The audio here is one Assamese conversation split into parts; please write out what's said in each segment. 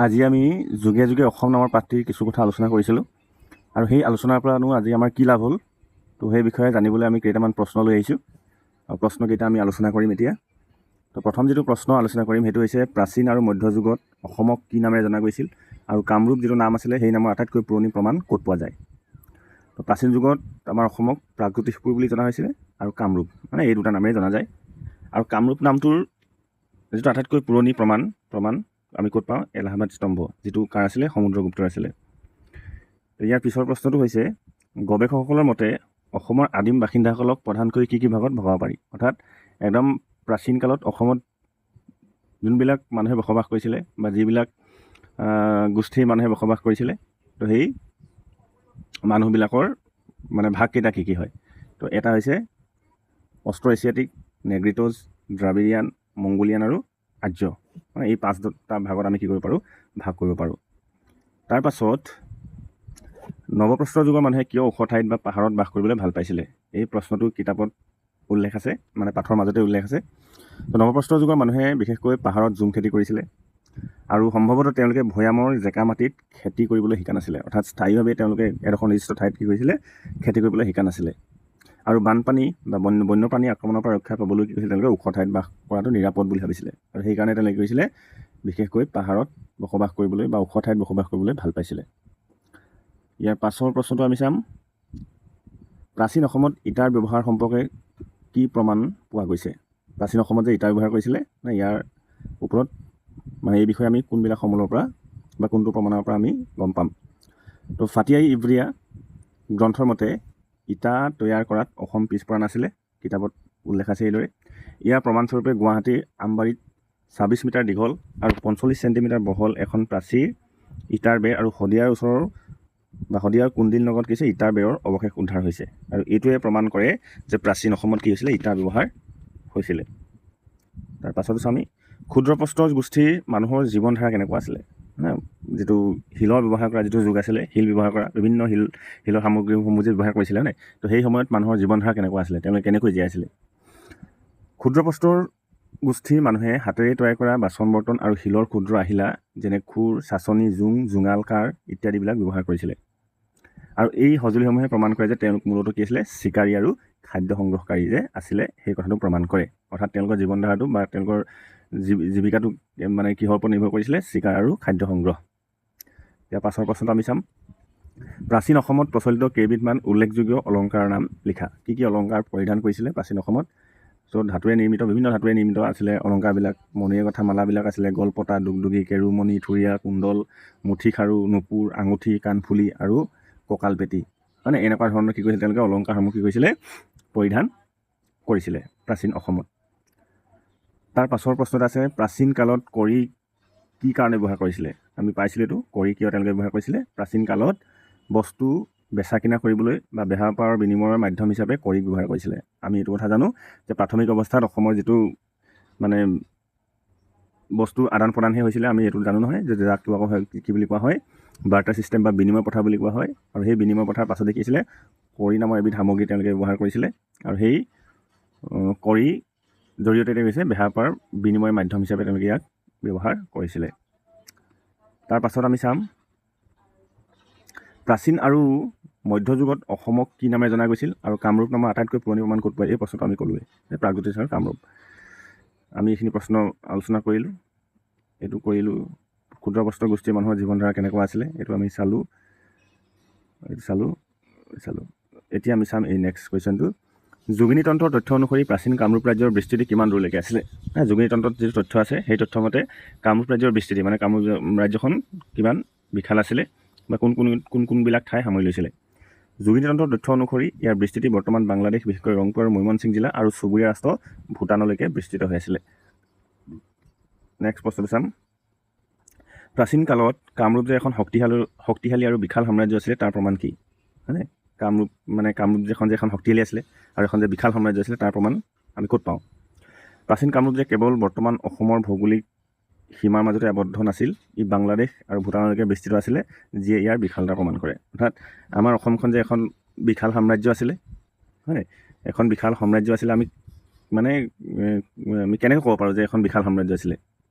আজি আমি যুগে যুগে অসম নামৰ পাঠটিৰ কিছু কথা আলোচনা কৰিছিলোঁ আৰু সেই আলোচনাৰ পৰানো আজি আমাৰ কি লাভ হ'ল, তো সেই বিষয়ে জানিবলৈ আমি কেইটামান প্ৰশ্ন লৈ আহিছোঁ আৰু প্ৰশ্নকেইটা আমি আলোচনা কৰিম এতিয়া। তো প্ৰথম যিটো প্ৰশ্ন আলোচনা কৰিম, সেইটো হৈছে প্ৰাচীন আৰু মধ্যযুগত অসমক কি নামেৰে জনা গৈছিল আৰু কামৰূপ যিটো নাম আছিলে, সেই নামৰ আটাইতকৈ পুৰণি প্ৰমাণ ক'ত পোৱা যায়? তো প্ৰাচীন যুগত আমাৰ অসমক প্ৰাগজ্যোতিষপুৰ বুলি জনা হৈছিলে আৰু কামৰূপ, মানে এই দুটা নামেৰে জনা যায়। আৰু কামৰূপ নামটোৰ যিটো আটাইতকৈ পুৰণি প্ৰমাণ আমি ক'ত পাওঁ? এলাহাবাদ স্তম্ভ, যিটো কাৰ আছিলে? সমুদ্ৰগুপ্তৰ আছিলে। ইয়াৰ পিছৰ প্ৰশ্নটো হৈছে, গৱেষকসকলৰ মতে অসমৰ আদিম বাসিন্দাসকলক প্ৰধানকৈ কি কি ভাগত ভগাব পাৰি? অৰ্থাৎ একদম প্ৰাচীন কালত অসমত যোনবিলাক মানুহে বসবাস কৰিছিলে বা যিবিলাক গোষ্ঠীৰ মানুহে বসবাস কৰিছিলে, তো সেই মানুহবিলাকৰ মানে ভাগকেইটা কি কি হয়? তো এটা হৈছে অষ্ট্ৰ এছিয়াটিক, নেগ্ৰিট'জ, দ্ৰাবিড়িয়ান, মংগোলিয়ান আৰু আৰ্য। মানে এই পাঁচটা ভাগত আমি কি কৰিব পাৰোঁ? ভাগ কৰিব পাৰোঁ। তাৰপাছত নৱপ্ৰস্তৰ যুগৰ মানুহে কিয় ওখ ঠাইত বা পাহাৰত বাস কৰিবলৈ ভাল পাইছিলে? এই প্ৰশ্নটো কিতাপত উল্লেখ আছে, মানে পাঠৰ মাজতে উল্লেখ আছে। তো নৱপ্ৰস্তৰ যুগৰ মানুহে বিশেষকৈ পাহাৰত জুম খেতি কৰিছিলে আৰু সম্ভৱতঃ তেওঁলোকে ভৈয়ামৰ জেকা মাটিত খেতি কৰিবলৈ শিকা নাছিলে। অৰ্থাৎ স্থায়ীভাৱে তেওঁলোকে এডোখৰ নিৰ্দিষ্ট ঠাইত কি কৰিছিলে? খেতি কৰিবলৈ শিকা নাছিলে। আৰু বানপানী বা বন্যপ্ৰাণী আক্ৰমণৰ পৰা ৰক্ষা পাবলৈ কি কৰিছিলে তেওঁলোকে? ওখ ঠাইত বাস কৰাটো নিৰাপদ বুলি ভাবিছিলে আৰু সেইকাৰণে তেওঁলোকে কি কৰিছিলে? বিশেষকৈ পাহাৰত বসবাস কৰিবলৈ বা ওখ ঠাইত বসবাস কৰিবলৈ ভাল পাইছিলে। ইয়াৰ পাছৰ প্ৰশ্নটো আমি চাম, প্ৰাচীন অসমত ইটাৰ ব্যৱহাৰ সম্পৰ্কে কি প্ৰমাণ পোৱা গৈছে? প্ৰাচীন অসমত যে ইটাৰ ব্যৱহাৰ কৰিছিলে, মানে ইয়াৰ ওপৰত, মানে এই বিষয়ে আমি কোনবিলাক সমলৰ পৰা বা কোনটো প্ৰমাণৰ পৰা আমি গম পাম? তো ফাতিয়াই ইব্ৰিয়া গ্ৰন্থৰ মতে ইটা তৈয়াৰ কৰাত অসম পিছপৰা নাছিলে, কিতাপত উল্লেখ আছে এইদৰে। ইয়াৰ প্ৰমাণস্বৰূপে গুৱাহাটীৰ আমবাৰীত 26 মিটাৰ দীঘল আৰু 45 চেণ্টিমিটাৰ বহল এখন প্ৰাচীৰ ইটাৰ বেৰ আৰু শদিয়াৰ ওচৰৰ বা শদিয়াৰ কুণ্ডিল নগৰত কি হৈছে, ইটাৰ বেৰৰ অৱশেষ উদ্ধাৰ হৈছে। আৰু এইটোৱে প্ৰমাণ কৰে যে প্ৰাচীন অসমত কি হৈছিলে? ইটাৰ ব্যৱহাৰ হৈছিলে। তাৰ পাছত চাওঁ আমি, ক্ষুদ্ৰ প্ৰস্তৰ গোষ্ঠীৰ মানুহৰ জীৱনধাৰা কেনেকুৱা আছিলে? মানে যিটো শিলৰ ব্যৱহাৰ কৰা যিটো যুগ আছিলে, শিল ব্যৱহাৰ কৰা, বিভিন্ন শিলৰ সামগ্ৰীসমূহ যে ব্যৱহাৰ কৰিছিলে, হয়নে? তো সেই সময়ত মানুহৰ জীৱনধাৰা কেনেকুৱা আছিলে, তেওঁলোকে কেনেকৈ জীয়াই আছিলে? ক্ষুদ্ৰ প্ৰস্তৰ গোষ্ঠীৰ মানুহে হাতেৰে তৈয়াৰ কৰা বাচন বৰ্তন আৰু শিলৰ ক্ষুদ্ৰ আহিলা, যেনে খুৰ, চাচনি, জোং, জোঙাল কাঁড় ইত্যাদিবিলাক ব্যৱহাৰ কৰিছিলে। আৰু এই সঁজুলিসমূহে প্ৰমাণ কৰে যে তেওঁলোক মূলতঃ কি আছিলে? চিকাৰী আৰু খাদ্য সংগ্ৰহকাৰী যে আছিলে, সেই কথাটো প্ৰমাণ কৰে। অৰ্থাৎ তেওঁলোকৰ জীৱনধাৰাটো বা তেওঁলোকৰ জীৱিকাটো মানে কিহৰ ওপৰত নিৰ্ভৰ কৰিছিলে? চিকাৰ আৰু খাদ্য সংগ্ৰহ। ইয়াৰ পাছৰ প্ৰশ্নটো আমি চাম, প্ৰাচীন অসমত প্ৰচলিত কেইবিধমান উল্লেখযোগ্য অলংকাৰৰ নাম লিখা। কি কি অলংকাৰ পৰিধান কৰিছিলে প্ৰাচীন অসমত? চ' ধাতুৰে নিৰ্মিত, বিভিন্ন ধাতুৰে নিৰ্মিত আছিলে অলংকাৰবিলাক। মণিৰে গঁথা মালাবিলাক আছিলে, গলপতা, দুগদুগী, কেৰুমণি, থুৰীয়া, কুণ্ডল, মুঠি খাৰু, নুপুৰ, আঙুঠি, কাণফুলি আৰু কঁকালপেটি। মানে এনেকুৱা ধৰণৰ কি কৰিছিলে তেওঁলোকে? অলংকাৰসমূহ কি কৰিছিলে? পৰিধান কৰিছিলে প্ৰাচীন অসমত। তাৰ পাছৰ প্ৰশ্নত আছে, প্ৰাচীন কালত কড়ি কি কাৰণে ব্যৱহাৰ কৰিছিলে? আমি পাইছিলোঁ এইটো, কড়ি কিয় তেওঁলোকে ব্যৱহাৰ কৰিছিলে? প্ৰাচীন কালত বস্তু বেচা কিনা কৰিবলৈ বা বেহা বেপাৰৰ বিনিময়ৰ মাধ্যম হিচাপে কড়িক ব্যৱহাৰ কৰিছিলে। আমি এইটো কথা জানো যে প্ৰাথমিক অৱস্থাত অসমৰ যিটো মানে বস্তু আদান প্ৰদানহে হৈছিলে। আমি এইটো জানো নহয় যে যাক কিবা হয়, কি বুলি কোৱা হয়? বাৰ্টাৰ ছিষ্টেম বা বিনিময় প্ৰথা বুলি কোৱা হয়। আৰু সেই বিনিময় প্ৰথাৰ পাছতে কি আছিলে? কড়ি নামৰ এবিধ সামগ্ৰী তেওঁলোকে ব্যৱহাৰ কৰিছিলে আৰু সেই কড়ি জৰিয়তে তেওঁ হৈছে বেহা বেপাৰ বিনিময় মাধ্যম হিচাপে তেওঁলোকে ইয়াক ব্যৱহাৰ কৰিছিলে। তাৰ পাছত আমি চাম, প্ৰাচীন আৰু মধ্যযুগত অসমক কি নামে জনা গৈছিল আৰু কামৰূপ নামৰ আটাইতকৈ পুৰণি প্ৰমাণ ক'ত পোৱা? এই প্ৰশ্নটো আমি ক'লোৱেই যে প্ৰাগজ্যোতিষ আৰু কামৰূপ। আমি এইখিনি প্ৰশ্ন আলোচনা কৰিলোঁ, এইটো কৰিলোঁ। ক্ষুদ্ৰ প্ৰস্তৰ গোষ্ঠীৰ মানুহৰ জীৱনধাৰা কেনেকুৱা আছিলে, এইটো আমি চালোঁ, এইটো চালোঁ, চালোঁ। এতিয়া আমি চাম এই নেক্সট কুৱেশ্যনটো। যোগিনী তন্ত্ৰৰ তথ্য অনুসৰি প্ৰাচীন কামৰূপ ৰাজ্যৰ বিস্তৃতি কিমান দূৰলৈকে আছিলে? যোগিনী তন্ত্ৰত যিটো তথ্য আছে, সেই তথ্য মতে কামৰূপ ৰাজ্যৰ বিস্তৃতি, মানে কামৰূপ ৰাজ্যখন কিমান বিশাল আছিলে বা কোন কোনবিলাক ঠাই সামৰি লৈছিলে? যোগিনী তন্ত্ৰৰ তথ্য অনুসৰি ইয়াৰ বিস্তৃতি বৰ্তমান বাংলাদেশ, বিশেষকৈ ৰংপুৰ আৰু মৈমনসিং জিলা আৰু চুবুৰীয়া ৰাষ্ট্ৰ ভূটানলৈকে বিস্তৃত হৈ আছিলে। নেক্সট প্ৰশ্নটো চাম, প্ৰাচীন কালত কামৰূপ যে এখন শক্তিশালী আৰু বিশাল সাম্ৰাজ্য আছিলে, তাৰ প্ৰমাণ কি? হয়নে? কামৰূপ, মানে কামৰূপ যে এখন শক্তিশালী আছিলে আৰু এখন যে বিশাল সাম্ৰাজ্য আছিলে, তাৰ প্ৰমাণ আমি ক'ত পাওঁ? প্ৰাচীন কামৰূপ যে কেৱল বৰ্তমান অসমৰ ভৌগোলিক সীমাৰ মাজতে আবদ্ধ নাছিল, ই বাংলাদেশ আৰু ভূটানলৈকে বিস্তৃত আছিলে, যিয়ে ইয়াৰ বিশালতা প্ৰমাণ কৰে। অৰ্থাৎ আমাৰ অসমখন যে এখন বিশাল সাম্ৰাজ্য আছিলে, হয়নে? এখন বিশাল সাম্ৰাজ্য আছিলে, আমি মানে আমি কেনেকৈ ক'ব পাৰোঁ যে এখন বিশাল সাম্ৰাজ্য আছিলে?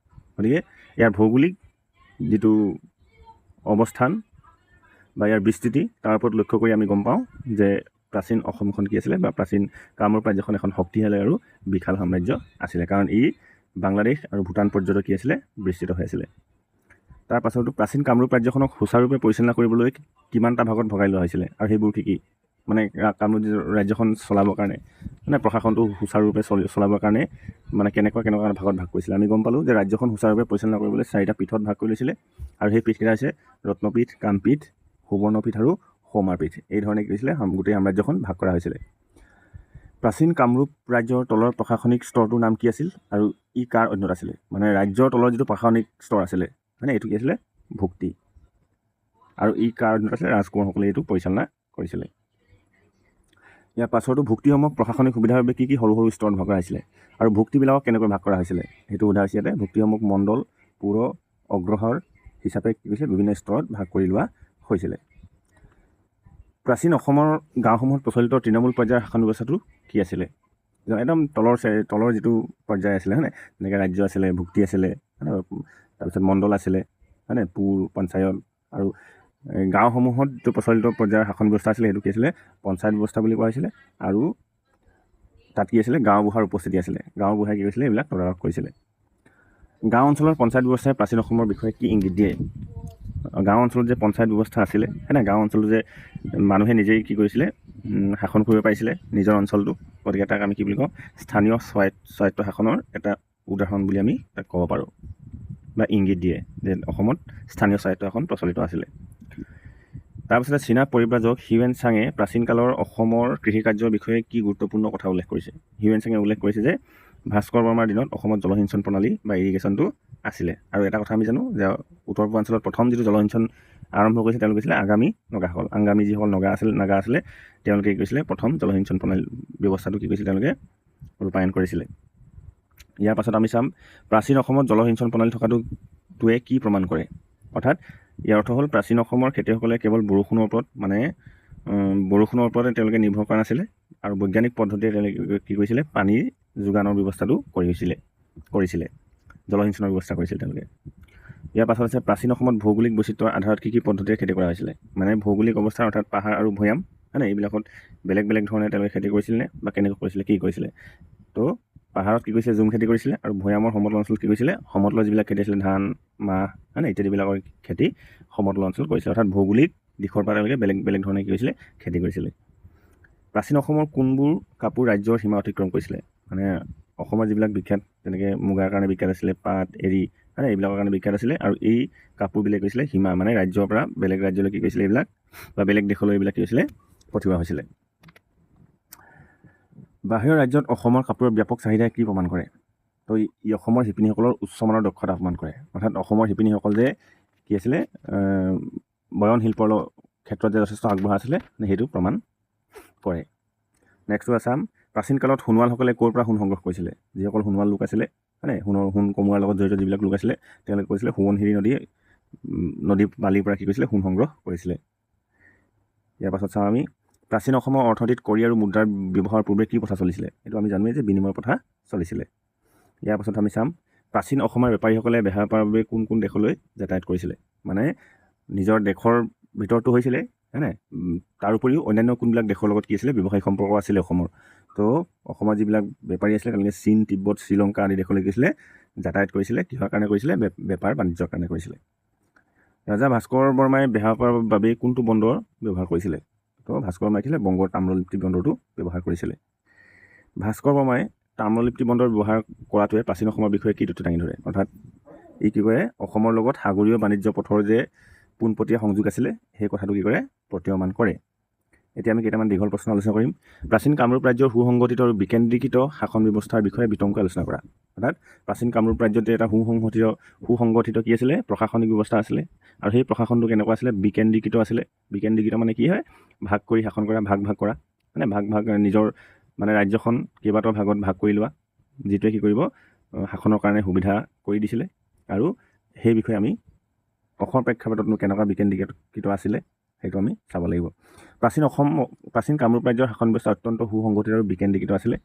গতিকে ইয়াৰ ভৌগোলিক যিটো অৱস্থান বা ইয়াৰ বিস্তৃতি, তাৰ ওপৰত লক্ষ্য কৰি আমি গম পাওঁ যে প্ৰাচীন অসমখন কি আছিলে বা প্ৰাচীন কামৰূপ ৰাজ্যখন এখন শক্তিশালী আৰু বিশাল সাম্ৰাজ্য আছিলে, কাৰণ ই বাংলাদেশ আৰু ভূটান পৰ্যন্ত কি আছিলে, বিস্তৃত হৈ আছিলে। তাৰ পাছতো প্ৰাচীন কামৰূপ ৰাজ্যখনক সুচাৰুৰূপে পৰিচালনা কৰিবলৈ কিমানটা ভাগত ভগাই লোৱা হৈছিলে আৰু সেইবোৰ কি কি? মানে কামৰূপ ৰাজ্যখন চলাবৰ কাৰণে, মানে প্ৰশাসনটো সুচাৰুৰূপে চলাবৰ কাৰণে মানে কেনেকুৱা কেনেকুৱা ভাগত ভাগ কৰিছিলে? আমি গম পালোঁ যে ৰাজ্যখন সুচাৰুৰূপে পৰিচালনা কৰিবলৈ চাৰিটা পীঠত ভাগ কৰি লৈছিলে আৰু সেই পীঠকেইটা হৈছে ৰত্নপীঠ, কামপীঠ, সুবৰ্ণপীঠ আৰু সৌমাৰপীঠ। এই ধৰণে কি হৈছিলে, গোটেই সাম্ৰাজ্যখন ভাগ কৰা হৈছিলে। প্ৰাচীন কামৰূপ ৰাজ্যৰ তলৰ প্ৰশাসনিক স্তৰটোৰ নাম কি আছিল আৰু ই কাৰ অধীনত আছিলে? মানে ৰাজ্যৰ তলৰ যিটো প্ৰশাসনিক স্তৰ আছিলে, মানে এইটো কি আছিলে, ভুক্তি, আৰু ই কাৰ অধীনত আছিলে? ৰাজকোঁৱৰসকলে এইটো পৰিচালনা কৰিছিলে। ইয়াৰ পাছৰটো, ভুক্তিসমূহক প্ৰশাসনিক সুবিধাৰ বাবে কি কি সৰু সৰু স্তৰত ভাগ কৰা হৈছিলে আৰু ভুক্তিবিলাকক কেনেকৈ ভাগ কৰা হৈছিলে, সেইটো সোধা হৈছে ইয়াতে। ভুক্তিসমূহক মণ্ডল, পুৰ, অগ্ৰহৰ হিচাপে কি কৈছে, বিভিন্ন স্তৰত ভাগ কৰি লোৱা হৈছিলে। প্ৰাচীন অসমৰ গাঁওসমূহত প্ৰচলিত তৃণমূল পৰ্যায়ৰ শাসন ব্যৱস্থাটো কি আছিলে? একদম তলৰ যিটো পৰ্যায় আছিলে, হয়নে, যেনেকৈ ৰাজ্য আছিলে, ভুক্তি আছিলে, হয়নে, তাৰপিছত মণ্ডল আছিলে, হয়নে, পুৰ, পঞ্চায়ত, আৰু গাঁওসমূহত যিটো প্ৰচলিত পৰ্যায়ৰ শাসন ব্যৱস্থা আছিলে সেইটো কি আছিলে, পঞ্চায়ত ব্যৱস্থা বুলি কোৱা হৈছিলে। আৰু তাত কি আছিলে, গাঁওবুঢ়াৰ উপস্থিতি আছিলে। গাঁওবুঢ়াই কি কৰিছিলে, এইবিলাক তদাৰক কৰিছিলে। গাঁও অঞ্চলৰ পঞ্চায়ত ব্যৱস্থাই প্ৰাচীন অসমৰ বিষয়ে কি ইংগিত দিয়ে? গাঁও অঞ্চলত যে পঞ্চায়ত ব্যৱস্থা আছিলে, হয়নে, গাঁও অঞ্চলত যে মানুহে নিজেই কি কৰিছিলে, শাসন কৰিব পাৰিছিলে নিজৰ অঞ্চলটো, গতিকে তাক আমি কি বুলি কওঁ, স্থানীয় স্বায়ত্ত শাসনৰ এটা উদাহৰণ বুলি আমি তাক ক'ব পাৰোঁ বা ইংগিত দিয়ে যে অসমত স্থানীয় স্বায়ত্ত শাসন প্ৰচলিত আছিলে। তাৰপিছতে চীনা পৰিব্ৰাজক হিউৱেন চাঙে প্ৰাচীন কালৰ অসমৰ কৃষিকাৰ্যৰ বিষয়ে কি গুৰুত্বপূৰ্ণ কথা উল্লেখ কৰিছে? হিউৱেন চাঙে উল্লেখ কৰিছে যে ভাস্কৰ বৰ্মাৰ দিনত অসমত জলসিঞ্চন প্ৰণালী বা ইৰিগেশ্যনটো আছিলে। আৰু এটা কথা আমি জানো যে উত্তৰ পূৰ্বাঞ্চলত প্ৰথম যিটো জলসিঞ্চন আৰম্ভ কৰিছে তেওঁলোক হৈছিলে আগামী নগাসকল। আংগামী যিসকল নাগা আছিলে তেওঁলোকে কি কৰিছিলে, প্ৰথম জলসিঞ্চন প্ৰণালী ব্যৱস্থাটো কি কৰিছিলে, তেওঁলোকে ৰূপায়ণ কৰিছিলে। ইয়াৰ পাছত আমি চাম প্ৰাচীন অসমত জলসিঞ্চন প্ৰণালী থকাটোৱে কি প্ৰমাণ কৰে। অৰ্থাৎ ইয়াৰ অৰ্থ হ'ল প্ৰাচীন অসমৰ খেতিয়কসকলে কেৱল বৰষুণৰ ওপৰত, মানে বৰষুণৰ ওপৰতে তেওঁলোকে নিৰ্ভৰ কৰা নাছিলে আৰু বৈজ্ঞানিক পদ্ধতিৰে তেওঁলোকে কি কৰিছিলে, পানীৰ যোগানৰ ব্যৱস্থাটো কৰিছিলে, জলসিঞ্চনৰ ব্যৱস্থা কৰিছিল তেওঁলোকে। ইয়াৰ পাছত আছে প্ৰাচীন অসমত ভৌগোলিক বৈচিত্ৰ্যৰ আধাৰত কি কি পদ্ধতিৰে খেতি কৰা হৈছিলে। মানে ভৌগোলিক অৱস্থা অৰ্থাৎ পাহাৰ আৰু ভৈয়াম, হয়নে, এইবিলাকত বেলেগ বেলেগ ধৰণে তেওঁলোকে খেতি কৰিছিল নে বা কেনেকৈ কৰিছিলে, কি কৰিছিলে। তো পাহাৰত কি কৰিছিলে, জুম খেতি কৰিছিলে, আৰু ভৈয়ামৰ সমতল অঞ্চলত কি কৰিছিলে, সমতলৰ যিবিলাক খেতি আছিলে, ধান, মাহ, হয়নে, ইত্যাদিবিলাকৰ খেতি সমতল অঞ্চলত কৰিছিলে। অৰ্থাৎ ভৌগোলিক দিশৰ পৰা তেওঁলোকে বেলেগ বেলেগ ধৰণে কি কৰিছিলে, খেতি কৰিছিলে। প্ৰাচীন অসমৰ কোনবোৰ কাপোৰ ৰাজ্যৰ সীমা অতিক্ৰম কৰিছিলে? মানে অসমৰ যিবিলাক বিখ্যাত, যেনেকৈ মুগাৰ কাৰণে বিখ্যাত আছিলে, পাট, এৰী, হয়নে, এইবিলাকৰ কাৰণে বিখ্যাত আছিলে। আৰু এই কাপোৰবিলাক কৰিছিলে সীমা, মানে ৰাজ্যৰ পৰা বেলেগ ৰাজ্যলৈ কি কৰিছিলে এইবিলাক, বা বেলেগ দেশলৈ এইবিলাক কি হৈছিলে, পঠিওৱা হৈছিলে। বাহিৰৰ ৰাজ্যত অসমৰ কাপোৰৰ ব্যাপক চাহিদাই কি প্ৰমাণ কৰে? তো ই অসমৰ শিপিনীসকলৰ উচ্চমানৰ দক্ষতা প্ৰমাণ কৰে। অৰ্থাৎ অসমৰ শিপিনীসকল যে কি আছিলে, বয়ন শিল্পৰ ক্ষেত্ৰত যে যথেষ্ট আগবঢ়া আছিলে, সেইটো প্ৰমাণ কৰে। নেক্সটটো আছাম, প্ৰাচীন কালত সোণোৱালসকলে ক'ৰ পৰা সোণ সংগ্ৰহ কৰিছিলে? যিসকল সোণোৱাল লোক আছিলে, হয়নে, সোণ কমোৱাৰ লগত জড়িত যিবিলাক লোক আছিলে, তেওঁলোকে কৈছিলে সোৱণশিৰি নদী বালিৰ পৰা কি কৰিছিলে, সোণ সংগ্ৰহ কৰিছিলে। ইয়াৰ পাছত চাওঁ আমি প্ৰাচীন অসমৰ অৰ্থনীতিত কড়ি আৰু মুদ্ৰাৰ ব্যৱহাৰৰ পূৰ্বে কি প্ৰথা চলিছিলে? এইটো আমি জানোৱেই যে বিনিময় প্ৰথা চলিছিলে। ইয়াৰ পাছত আমি চাম প্ৰাচীন অসমৰ বেপাৰীসকলে বেহা বেপাৰৰ বাবে কোন কোন দেশলৈ যাতায়াত কৰিছিলে। মানে নিজৰ দেশৰ ভিতৰতো হৈছিলে, হয়নে, তাৰ উপৰিও অন্যান্য কোনবিলাক দেশৰ লগত কি আছিলে, ব্যৱসায়িক সম্পৰ্ক আছিলে অসমৰ। তো অসমৰ যিবিলাক বেপাৰী আছিলে তেওঁলোকে চীন, তিব্বত, শ্ৰীলংকা আদি দেশলৈ গৈছিলে, যাতায়াত কৰিছিলে। কিহৰ কাৰণে কৰিছিলে? বেপাৰ বাণিজ্যৰ কাৰণে কৰিছিলে। ৰাজা ভাস্কৰ বৰ্মাই বেহা বেপাৰৰ বাবে কোনটো বন্দৰ ব্যৱহাৰ কৰিছিলে? তো ভাস্কৰ বৰ্মাই কি বংগৰ তাম্ৰলিপ্তি বন্দৰটো ব্যৱহাৰ কৰিছিলে। ভাস্কৰ বৰ্মাই তাম্ৰলিপ্তি বন্দৰ ব্যৱহাৰ কৰাটোৱে প্ৰাচীন অসমৰ বিষয়ে কি তথ্য দাঙি ধৰে? অৰ্থাৎ ই কি কৰে, অসমৰ লগত সাগৰীয় বাণিজ্য পথৰ যে পোনপটীয়া সংযোগ আছিলে সেই কথাটো কি কৰে, প্ৰতীয়মান কৰে। এতিয়া আমি কেইটামান দীঘল প্ৰশ্ন আলোচনা কৰিম। প্ৰাচীন কামৰূপ ৰাজ্যৰ সুসংগঠিত আৰু বিকেন্দ্ৰীকৃত শাসন ব্যৱস্থাৰ বিষয়ে বিতংকৈ আলোচনা কৰা। অৰ্থাৎ প্ৰাচীন কামৰূপ ৰাজ্যত এটা সুসংগঠিত কি আছিলে, প্ৰশাসনিক ব্যৱস্থা আছিলে, আৰু সেই প্ৰশাসনটো কেনেকুৱা আছিলে, বিকেন্দ্ৰীকৃত আছিলে। বিকেন্দ্ৰীকৃত মানে কি হয়, ভাগ কৰি শাসন কৰা, ভাগ ভাগ কৰা, মানে ভাগ ভাগ নিজৰ মানে ৰাজ্যখন কেইবাটাও ভাগত ভাগ কৰি লোৱা, যিটোৱে কি কৰিব, শাসনৰ কাৰণে সুবিধা কৰি দিছিলে। আৰু সেই বিষয়ে আমি অসমৰ প্ৰেক্ষাপটতনো কেনেকুৱা বিকেন্দ্ৰীকৃত আছিলে সেইটো আমি চাব লাগিব। প্ৰাচীন কামৰূপ ৰাজ্যৰ শাসন ব্যৱস্থা অত্যন্ত সুসংগঠিত আৰু বিকেন্দ্ৰীকৃত আছিলে।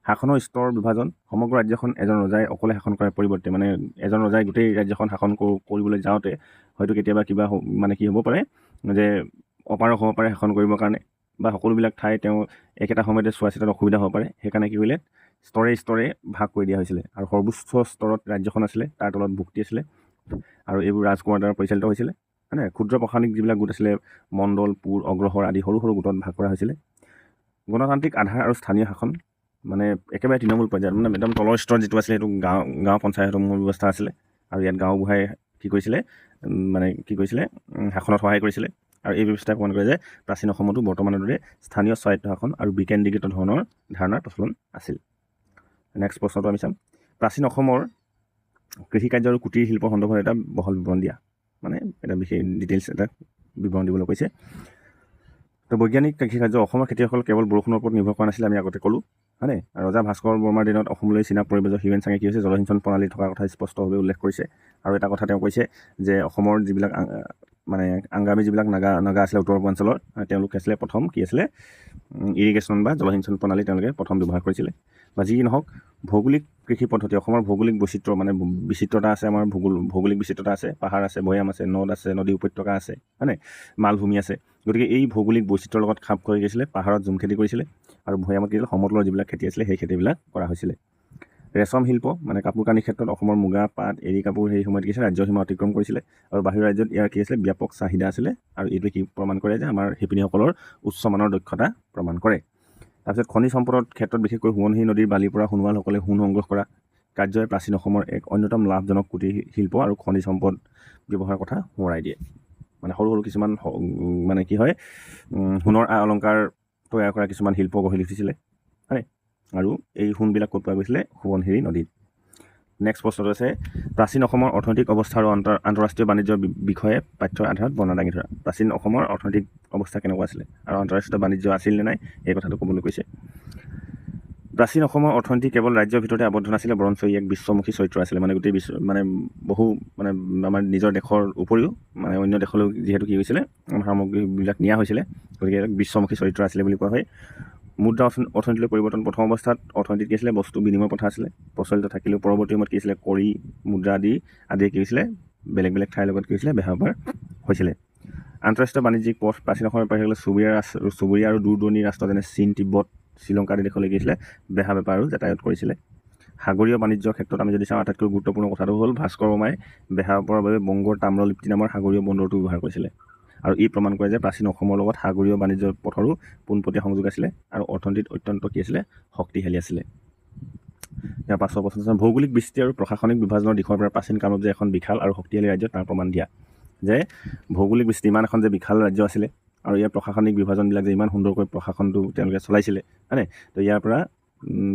শাসনৰ স্তৰ বিভাজন, সমগ্ৰ ৰাজ্যখন এজন ৰজাই অকলে শাসন কৰাৰ পৰিৱৰ্তে, মানে এজন ৰজাই গোটেই ৰাজ্যখন শাসন কৰিবলৈ যাওঁতে হয়তো কেতিয়াবা কিবা মানে কি হ'ব পাৰে যে অপাৰগ হ'ব পাৰে শাসন কৰিবৰ কাৰণে, বা সকলোবিলাক ঠাই তেওঁ একেটা সময়তে চোৱা চিতাত অসুবিধা হ'ব পাৰে। সেইকাৰণে কি কৰিলে, স্তৰে স্তৰে ভাগ কৰি দিয়া হৈছিলে। আৰু সৰ্বোচ্চ স্তৰত ৰাজ্যখন আছিলে, তাৰ তলত ভুক্তি আছিলে, আৰু এইবোৰ ৰাজকুমাৰ দ্বাৰা পৰিচালিত হৈছিলে, হয়নে? ক্ষুদ্ৰ প্ৰশাসনিক যিবিলাক গোট আছিলে, মণ্ডল, পুৰ, অগ্ৰহৰ আদি সৰু সৰু গোটত ভাগ কৰা হৈছিলে। গণতান্ত্ৰিক আধাৰ আৰু স্থানীয় শাসন, মানে একেবাৰে তৃণমূল পৰ্যায়ত, মানে একদম তলৰ স্তৰত যিটো আছিলে সেইটো গাঁও গাঁও পঞ্চায়তসমূহৰ ব্যৱস্থা আছিলে। আৰু ইয়াত গাঁওবুঢ়াই কি কৰিছিলে, মানে কি কৰিছিলে, শাসনত সহায় কৰিছিলে। আৰু এই ব্যৱস্থাই প্ৰমাণ কৰে যে প্ৰাচীন অসমতো বৰ্তমানৰ দৰে স্থানীয় স্বায়ত্ত শাসন আৰু বিকেন্দ্ৰীকৃত ধৰণৰ ধাৰণাৰ প্ৰচলন আছিল। নেক্সট প্ৰশ্নটো আমি চাম। প্ৰাচীন অসমৰ কৃষিকাৰ্য আৰু কুটীৰ শিল্পৰ সন্দৰ্ভত এটা বহল বিৱৰণ দিয়া, মানে এটা বিশেষ ডিটেইলছ এটা বিৱৰণ দিবলৈ কৈছে। তো বৈজ্ঞানিক কৃষিকাৰ্য, অসমৰ খেতিয়কসকল কেৱল বৰষুণৰ ওপৰত নিৰ্ভৰ কৰা নাছিলে, আমি আগতে ক'লোঁ, হয়নে? ৰজা ভাস্কৰ বৰ্মাৰ দিনত অসমলৈ চীনা পৰিব্ৰজক হিউৱেন চাঙে কি হৈছে, জলসিঞ্চন প্ৰণালী থকাৰ কথা স্পষ্টভাৱে উল্লেখ কৰিছে। আৰু এটা কথা তেওঁ কৈছে যে অসমৰ যিবিলাক মানে আংগামী যিবিলাক নাগা নাগা আছিলে উত্তৰ পূৰ্বাঞ্চলৰ, তেওঁলোক আছিলে প্ৰথম কি আছিলে, ইৰিগেশ্যন বা জলসিঞ্চন প্ৰণালী তেওঁলোকে প্ৰথম ব্যৱহাৰ কৰিছিলে। বা যি নহওক, ভৌগোলিক কৃষি পদ্ধতি, অসমৰ ভৌগোলিক বৈচিত্ৰ্য, মানে বিচিত্ৰতা আছে, আমাৰ ভৌগোলিক বিচিত্ৰতা আছে, পাহাৰ আছে, ভৈয়াম আছে, নদ আছে, নদী উপত্যকা আছে, হয়নে, মালভূমি আছে। গতিকে এই ভৌগোলিক বৈচিত্ৰ্যৰ লগত খাপ খুৱাই গৈছিলে। পাহাৰত জুম খেতি কৰিছিলে আৰু ভৈয়ামত কি সমতলৰ যিবিলাক খেতি আছিলে সেই খেতিবিলাক কৰা হৈছিলে। ৰেচম শিল্প, মানে কাপোৰ কানিৰ ক্ষেত্ৰত অসমৰ মুগা, পাট, এৰী কাপোৰ সেই সময়ত কি আছিলে, ৰাজ্যৰ সীমা অতিক্ৰম কৰিছিলে আৰু বাহিৰৰ ৰাজ্যত ইয়াৰ কি আছিলে, ব্যাপক চাহিদা আছিলে। আৰু এইটোৱে কি প্ৰমাণ কৰে যে আমাৰ শিপিনীসকলৰ উচ্চমানৰ দক্ষতা প্ৰমাণ কৰে। তাৰপিছত খনিজ সম্পদৰ ক্ষেত্ৰত বিশেষকৈ সোৱণশিৰি নদীৰ বালিৰ পৰা সোণোৱালসকলে সোণ সংগ্ৰহ কৰা কাৰ্যই প্ৰাচীন অসমৰ এক অন্যতম লাভজনক কুটীৰ শিল্প আৰু খনিজ সম্পদ ব্যৱহাৰৰ কথা সোঁৱৰাই দিয়ে। মানে সৰু সৰু কিছুমান মানে কি হয়, সোণৰ আ অলংকাৰ তৈয়াৰ কৰা কিছুমান শিল্প গঢ়ি উঠিছিলে, হয়নে? আৰু এই সোণবিলাক ক'ত পোৱা গৈছিলে, সোৱণশিৰি নদীত। নেক্সট প্ৰশ্নটো আছে, প্ৰাচীন অসমৰ অৰ্থনৈতিক অৱস্থা আৰু আন্তঃৰাষ্ট্ৰীয় বাণিজ্যৰ বিষয়ে পাঠ্যৰ আধাৰত বৰ্ণনা দাঙি ধৰা। প্ৰাচীন অসমৰ অৰ্থনৈতিক অৱস্থা কেনেকুৱা আছিলে আৰু আন্তঃৰাষ্ট্ৰীয় বাণিজ্য আছিল নে নাই এই কথাটো ক'বলৈ কৈছে। প্ৰাচীন অসমৰ অৰ্থনীতি কেৱল ৰাজ্যৰ ভিতৰতে আবদ্ধ নাছিলে, বৰঞ্চ ই এক বিশ্বমুখী চৰিত্ৰ আছিলে। মানে গোটেই বিশ্ব, মানে বহু, মানে আমাৰ নিজৰ দেশৰ উপৰিও মানে অন্য দেশলৈও যিহেতু কি হৈছিলে, আমাৰ সামগ্ৰীবিলাক নিয়া হৈছিলে, গতিকে এক বিশ্বমুখী চৰিত্ৰ আছিলে বুলি কোৱা হয়। মুদ্ৰা অৰ্থনীতিলৈ পৰিৱৰ্তন, প্ৰথম অৱস্থাত অৰ্থনীতিত কি আছিলে, বস্তু বিনিময় প্ৰথা আছিলে প্ৰচলিত থাকিলেও পৰৱৰ্তী সময়ত কি আছিলে, কড়ি, মুদ্ৰা আদিয়ে কি হৈছিলে, বেলেগ বেলেগ ঠাইৰ লগত কি হৈছিলে, বেহা বেপাৰ হৈছিলে। আন্তঃৰাষ্ট্ৰীয় বাণিজ্যিক পথ, প্ৰাচীন অসমৰ বেপাৰীসকলে চুবুৰীয়া আৰু দূৰ দূৰণিৰ ৰাষ্ট্ৰ যেনে চীন, তিব্বত, শ্ৰীলংকা আদি দেশলৈ কি হৈছিলে, বেহা বেপাৰ আৰু যাতায়াত কৰিছিলে। সাগৰীয় বাণিজ্যৰ ক্ষেত্ৰত আমি যদি চাওঁ, আটাইতকৈ গুৰুত্বপূৰ্ণ কথাটো হ'ল ভাস্কৰ বৰ্মাই বেহা বেপাৰৰ বাবে বংগৰ তাম্ৰলিপ্তি নামৰ সাগৰীয় বন্দৰটো ব্যৱহাৰ কৰিছিলে। আৰু ই প্ৰমাণ কৰে যে প্ৰাচীন অসমৰ লগত সাগৰীয় বাণিজ্যৰ পথৰো পোনপটীয়া সংযোগ আছিলে আৰু অৰ্থনীতিত অত্যন্ত কি আছিলে, শক্তিশালী আছিলে। ইয়াৰ পাছৰ প্ৰশ্ন আছে, ভৌগোলিক বিস্তৃতি আৰু প্ৰশাসনিক বিভাজনৰ দিশৰ পৰা প্ৰাচীন কামৰূপ যে এখন বিশাল আৰু শক্তিশালী ৰাজ্য তাৰ প্ৰমাণ দিয়া। যে ভৌগোলিক বিস্তৃতি ইমান এখন যে বিশাল ৰাজ্য আছিলে আৰু ইয়াৰ প্ৰশাসনিক বিভাজনবিলাক যে ইমান সুন্দৰকৈ প্ৰশাসনটো তেওঁলোকে চলাইছিলে, হয়নে? তো ইয়াৰ পৰা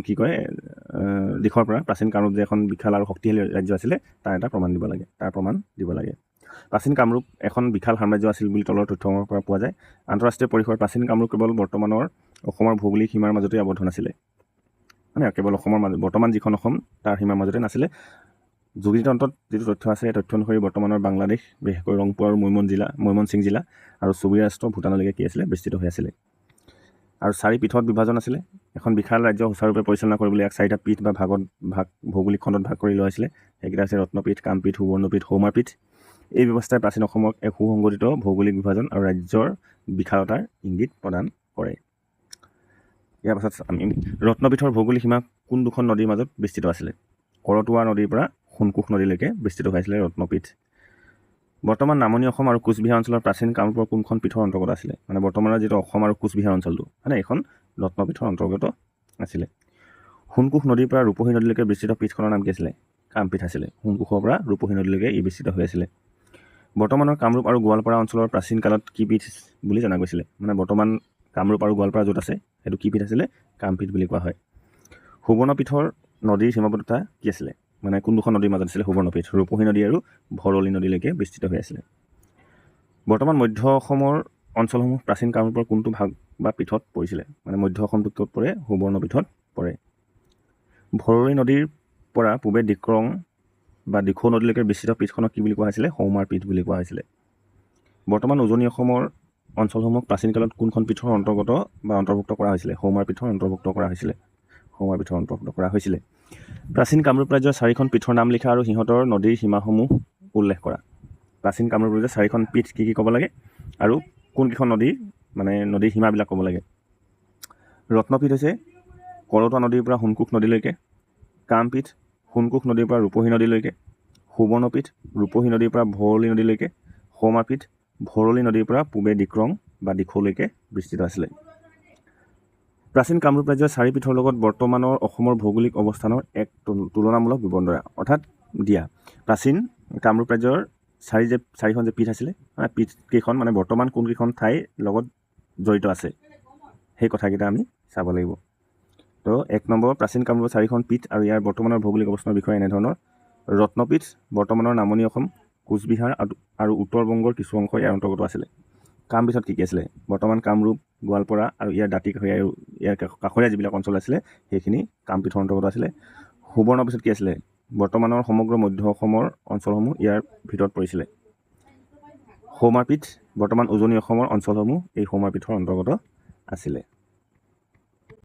কি কয়, দিশৰ পৰা প্ৰাচীন কামৰূপ যে এখন বিশাল আৰু শক্তিশালী ৰাজ্য আছিলে তাৰ এটা প্ৰমাণ দিব লাগে, তাৰ প্ৰমাণ দিব লাগে। প্ৰাচীন কামৰূপ এখন বিশাল সাম্ৰাজ্য আছিল বুলি তলৰ তথ্যসমূহৰ পৰা পোৱা যায়। আন্তঃৰাষ্ট্ৰীয় পৰিসৰ, প্ৰাচীন কামৰূপ কেৱল বৰ্তমানৰ অসমৰ ভৌগোলিক সীমাৰ মাজতে আবদ্ধ নাছিলে, মানে কেৱল অসমৰ মাজত, বৰ্তমান যিখন অসম তাৰ সীমাৰ মাজতে নাছিলে। যোগিনীতন্ত্ৰত যিটো তথ্য আছে সেই তথ্য অনুসৰি বৰ্তমানৰ বাংলাদেশ, বিশেষকৈ ৰংপুৰ আৰু মৈমনসিং জিলা আৰু চুবুৰীয়া ৰাষ্ট্ৰ ভূটানলৈকে কি আছিলে, বিস্তৃত হৈ আছিলে। আৰু চাৰি পীঠত বিভাজন আছিলে। এখন বিশাল ৰাজ্য সুচাৰুৰূপে পৰিচালনা কৰিবলৈ ইয়াক চাৰিটা পীঠ বা ভাগত ভাগ, ভৌগোলিক খণ্ডত ভাগ কৰি লোৱা হৈছিলে। সেইকেইটা হৈছে ৰত্নপীঠ, কামপীঠ, সুবৰ্ণপীঠ, সৌমাৰপীঠ। এই ব্যৱস্থাই প্ৰাচীন অসমক এক সুসংগঠিত ভৌগোলিক বিভাজন আৰু ৰাজ্যৰ বিশালতাৰ ইংগিত প্ৰদান কৰে। ইয়াৰ পাছত আমি ৰত্নপীঠৰ ভৌগোলিক সীমা কোন দুখন নদীৰ মাজত বিস্তৃত আছিলে? কৰতোৱা নদীৰ পৰা সোণকোষ নদীলৈকে বিস্তৃত হৈ আছিলে ৰত্নপীঠ। বৰ্তমান নামনি অসম আৰু কোচবিহাৰ অঞ্চলৰ প্ৰাচীন কামৰূপৰ কোনখন পীঠৰ অন্তৰ্গত আছিলে? মানে বৰ্তমানৰ যিটো অসম আৰু কোচবিহাৰ অঞ্চলটো, হয়নে, এইখন ৰত্নপীঠৰ অন্তৰ্গত আছিলে। সোণকোষ নদীৰ পৰা ৰূপহী নদীলৈকে বিস্তৃত পীঠখনৰ নাম কি আছিলে? কামপীঠ আছিলে। সোণকোষৰ পৰা ৰূপহী নদীলৈকে ই বিস্তৃত হৈ আছিলে। বৰ্তমানৰ কামৰূপ আৰু গোৱালপাৰা অঞ্চলৰ প্ৰাচীন কালত কি পীঠ বুলি জনা গৈছিলে? মানে বৰ্তমান কামৰূপ আৰু গোৱালপাৰা য'ত আছে সেইটো কি পীঠ আছিলে? কামপীঠ বুলি কোৱা হয়। সুবৰ্ণপীঠৰ নদীৰ সীমাবদ্ধতা কি আছিলে? মানে কোন দুখন নদীৰ মাজত আছিলে সুবৰ্ণপীঠ? ৰূপহী নদী আৰু ভৰলী নদীলৈকে বিস্তৃত হৈ আছিলে। বৰ্তমান মধ্য অসমৰ অঞ্চলসমূহ প্ৰাচীন কামৰূপৰ কোনটো ভাগ বা পীঠত পৰিছিলে? মানে মধ্য অসমটো ক'ত পৰে? সুবৰ্ণপীঠত পৰে। ভৰলী নদীৰ পৰা পূবে ডিক্ৰং বা দিখৌ নদীলৈকে বিস্তৃত পীঠখনক কি বুলি কোৱা হৈছিলে? সৌমাৰ পীঠ বুলি কোৱা হৈছিলে। বৰ্তমান উজনি অসমৰ অঞ্চলসমূহক প্ৰাচীন কালত কোনখন পীঠৰ অন্তৰ্গত বা অন্তৰ্ভুক্ত কৰা হৈছিলে? সৌমাৰ পীঠৰ অন্তৰ্ভুক্ত কৰা হৈছিলে। সৌমাৰপীঠৰ অন্তৰ্ভুক্ত কৰা হৈছিলে। প্ৰাচীন কামৰূপ ৰাজ্যৰ চাৰিখন পীঠৰ নাম লিখা আৰু সিহঁতৰ নদীৰ সীমাসমূহ উল্লেখ কৰা। প্ৰাচীন কামৰূপ ৰাজ্যৰ চাৰিখন পীঠ কি কি ক'ব লাগে আৰু কোনকেইখন নদীৰ, মানে নদীৰ সীমাবিলাক ক'ব লাগে। ৰত্নপীঠ হৈছে কৰতোৱা নদীৰ পৰা সোণকোষ নদীলৈকে, কামপীঠ সোণকোষ নদীৰ পৰা ৰূপহী নদীলৈকে, সুবৰ্ণপীঠ ৰূপহী নদীৰ পৰা ভৰলী নদীলৈকে, সৌমাৰপীঠ ভৰলী নদীৰ পৰা পূবে ডিক্ৰং বা দিখৌলৈকে বিস্তৃত আছিলে। প্ৰাচীন কামৰূপ ৰাজ্যৰ চাৰি পীঠৰ লগত বৰ্তমানৰ অসমৰ ভৌগোলিক অৱস্থানৰ এক তুলনামূলক বিৱৰণ দিয়া, অৰ্থাৎ দিয়া। প্ৰাচীন কামৰূপ ৰাজ্যৰ চাৰিখন যে পীঠ আছিলে, পীঠ কেইখন মানে বৰ্তমান কোনকেইখন ঠাইৰ লগত জড়িত আছে, সেই কথাকেইটা আমি চাব লাগিব। তো 1 নম্বৰ, প্ৰাচীন কামৰূপৰ চাৰিখন পীঠ আৰু ইয়াৰ বৰ্তমানৰ ভৌগোলিক অৱস্থানৰ বিষয়ে এনেধৰণৰ। ৰত্নপীঠ বৰ্তমানৰ নামনি অসম, কোচবিহাৰ আৰু উত্তৰ বংগৰ কিছু অংশ ইয়াৰ অন্তৰ্গত আছিলে। কামপীঠত কি কি আছিলে? বৰ্তমান কামৰূপ, গোৱালপাৰা আৰু ইয়াৰ দাঁতি কাষৰীয়া আৰু ইয়াৰ কাষৰীয়া যিবিলাক অঞ্চল আছিলে, সেইখিনি কামপীঠৰ অন্তৰ্গত আছিলে। সুবৰ্ণপীঠত কি আছিলে? বৰ্তমানৰ সমগ্ৰ মধ্য অসমৰ অঞ্চলসমূহ ইয়াৰ ভিতৰত পৰিছিলে। সৌমাৰপীঠ বৰ্তমান উজনি অসমৰ অঞ্চলসমূহ এই সৌমাৰপীঠৰ অন্তৰ্গত আছিলে।